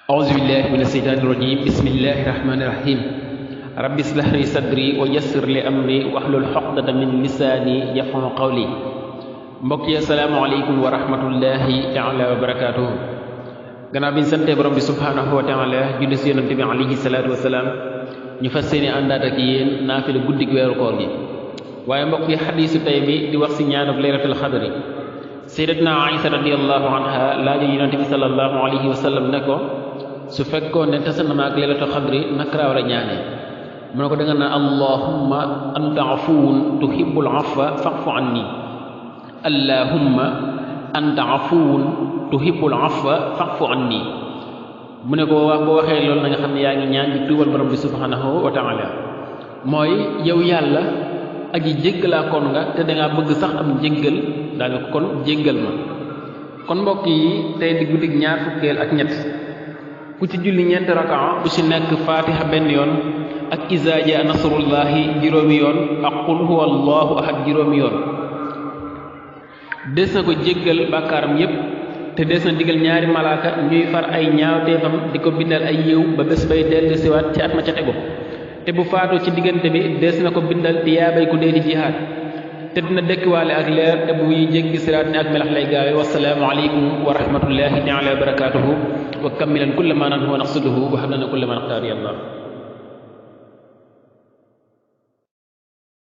أعوذ بالله من الشيطان الرجيم بسم الله الرحمن الرحيم رب اشرح لي صدري ويسر لي أمري واحلل عقدة من لساني يفقهوا قولي mbokk yi asalaamaaleykum wa rahmatullahi taala wa barakaatuhu gannaaw bi ñu santee borom bi subhaanahu wa taala julli si yonante bi alayhi salaatu wasalaam ñu fas yéene àndaat ak yéen naafila guddik weeru koor gi waaye mbokk yi xadiisu tey bi di wax si ñaanuk laylatul xadri sayyidatuna Aïsa radiyallahu anha laaju yonante bi sallallahu alayhi wa sallam ne ko su fekkoon ne tasa na ma ak laylatul xadri naka laa war a ñaanee mu ne ko da nga naan allahumma anta afuwun tuhibbul afwa fa'fu anni allahumma anta afuwun tuhibbul afwa fa'fu anni mu ne ko wax boo waxee loolu na nga xam ne yaa ngi ñaan di tuubal borom bi subhanahu wa taala mooy yow yàlla aji jéggalaa kon nga te dangaa bëgg sax am jéggal daa nga ko kon jéggal ma kon mbokk yi tey di guddig ñaar fukkeel ak ñett ku ci julli ñeenti rakaa bu ci nekk fatiha benn yoon ak izaa jaa nasrullahi juróomi yoon ak qul huwa allahu ahad juróomi yoon des na ko jéggal bàkkaaram yépp te des na digal ñaari malaaka ñuy far ay ñaawteefam di ko bindal ay yiw ba bés bay dellu siwaat ci at ma ca tegu te bu faatoo ci diggante bi des na ko bindal tiyaabay ku dee di jihaad te dina dëkkiwaale ak leer te bu muy jéggi siraat ne ak melax lay gaawe wasalaamu aleykum wa rahmatullahi taala wa barakatuhu wa kammilan kulla ma nanhu wa naqsuduhu wa hablana kulla ma naqtaari allah